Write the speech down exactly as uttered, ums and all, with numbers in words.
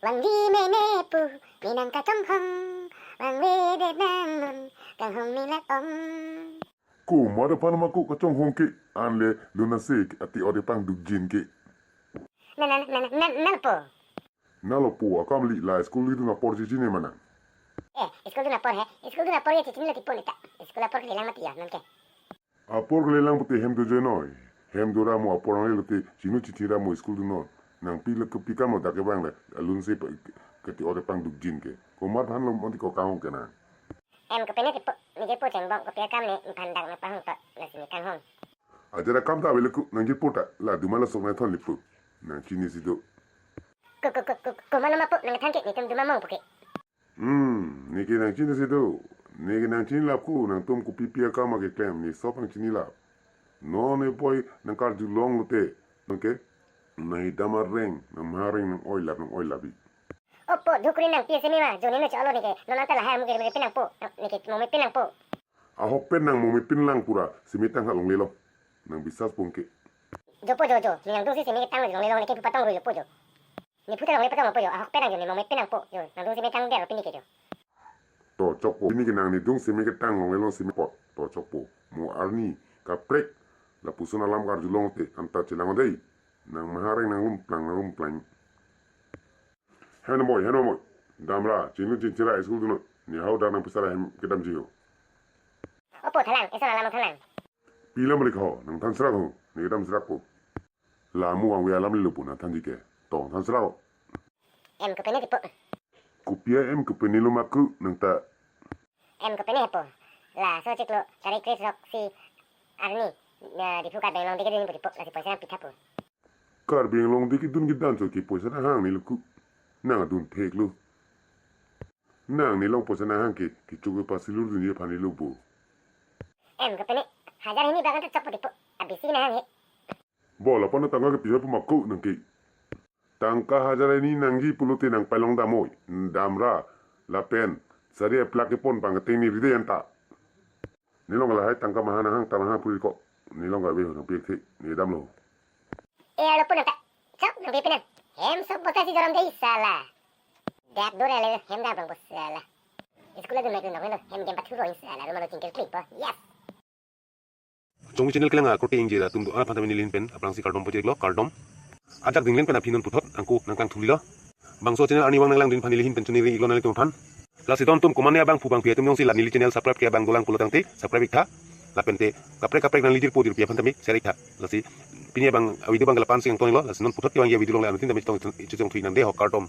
Vangji mene pu, ne nang kachonghong, vangvedet nang non, kanghong ne lak ong. Komat aphan ma ko kachonghong ke, anle lun ase ati ore pangdukjin ke. Na, na, na, na, na, nangpo. Nangpo, akam li la school dun apor chechini ma nang? Eh, school dun apor he, school dun apor ya chechini lo tipo neta. School apor kelelang mati ya, nonke. Apor kelelang pute hem dojoi noi. Hem do ra mo apor nangle lote chinu chithi ra mo school dunnon. Nangpi le kepi kam lo dak kevang le. Alun se pa-, kati ore pangdukjin ke. Komat aphan lo mati ko kanghong ke nang. Em kopine tipo, ne kepo chengbong kopi akam ne nephan dak nepahong to, lasi ne kanghong. Ajat akam ta avelo ku nang jirpo ta, la duma la sok nang thon lipu. Nang chinisi do. Ko, ko, ko, ko, komat lo ma po, nangthan ke, netum duma mong po ke. Hmm, ne ke nang chinisi do. Ne ke nang chinilap ku, nangtum kopi pi akam ma keklem, ne sop nang chinilap. Non ne poi nang karjulong lote, nonke, nang hidam areng, nang mahareng nang oilap, nang oilap bi. Opo, dhukri nang pi semi ma, joni no chalo ne ke, non anta lahai mo ke, mo ke pinangpo, ne ke, mo me pinangpo. Ahok pen nang mo me pinlang pura, semi tang halong lelo. Nang bisas pungke. Jo po jo jo, ne nangdungsi semi ketang long lelo, ne ke phu patong ru jo po jo. Ne phu ta longle patong po jo, ahok pen nang jo, ne mo me pinangpo jo, nangdungsi me tang der pini ke jo. To chokpo, pini ke nang nedungsi me ketang long lelo semi po, to chokpo. Mo arni, kaprek, lapuson alam karjulong te, anta chelang dei. Nang mahareng nang rumplang, nang rumplang. Hem na moi, hem na moi. Damra, chinglu chingchira school dunnon. Ne hau dak nang pisara hem kedamji ho. Opo thalang, esa alam thalang. Pila malik ho, nang than srak ho, ne kedam srak po. Lamu vangve alam lilo po nang thanji ke. To, than srak ho. Em kopine tipo. Kopi a em kopine lo ma ku nang ta. Em kopine hepo. Laso chiklo, tarik kre-throk isi arni, eh, Diphu Karbi Anglong dei kedun pu tipo, lasi poisa nang pitha po. Karbi Anglong dei kedun kedan cho ke poisa nang hang ne lo ku. Nang adun thek lo. Nang ne long poisa nang hang ke, kecho ke pasilur dunji aphan ne lo bo. Em kopine, hajar hini bak anta chokpo tipo, abisi nang hang he. Bo lapu-an tangka kepi pu ma ku nang ke. Tangka hajar hini nangji pulote nang pailong damnoi, damra, lapen, sari eplak kepon pang keteng ne ri dei anta. Ne long lahai tangka maha nang hang ta maha puri ko. Ne long gave ho nang pi the, ne damlo. E alo pu nang ta, chok nang pi pinang. Hem sok bosta si jorom dei sala. Dak dor ale hem dam bang bos sala. School adun mai kun nang lo, hem game pathu roin sala, rumah lo chingkel klik po. Yes. Chongvi channel kelang akorte ingjir atum do-an aphan ta neli ahin pen aphrangsi kardom pajir-iklo, kardom. Ajak dinglen pen aphi non puthot angko nangklang thulilo. Bangso channel arnivang nanglang din aphan neli ahin pen choningri-iklo nanglitum aphan. Lasi don atum komatne abangphu bangphi atum jongsi la neli channel subscribe ke abang dolang pulo tangte subscribe-iktha. Lapente kaprek kaprek nangli jirpo jirpi aphan tame share-iktha. Lasi pini abang video abang ke la-an si kangton-iklo, lasi non puthot kevang video along le anuttin tame chetong ichu chong thui nang dei ho, kardom.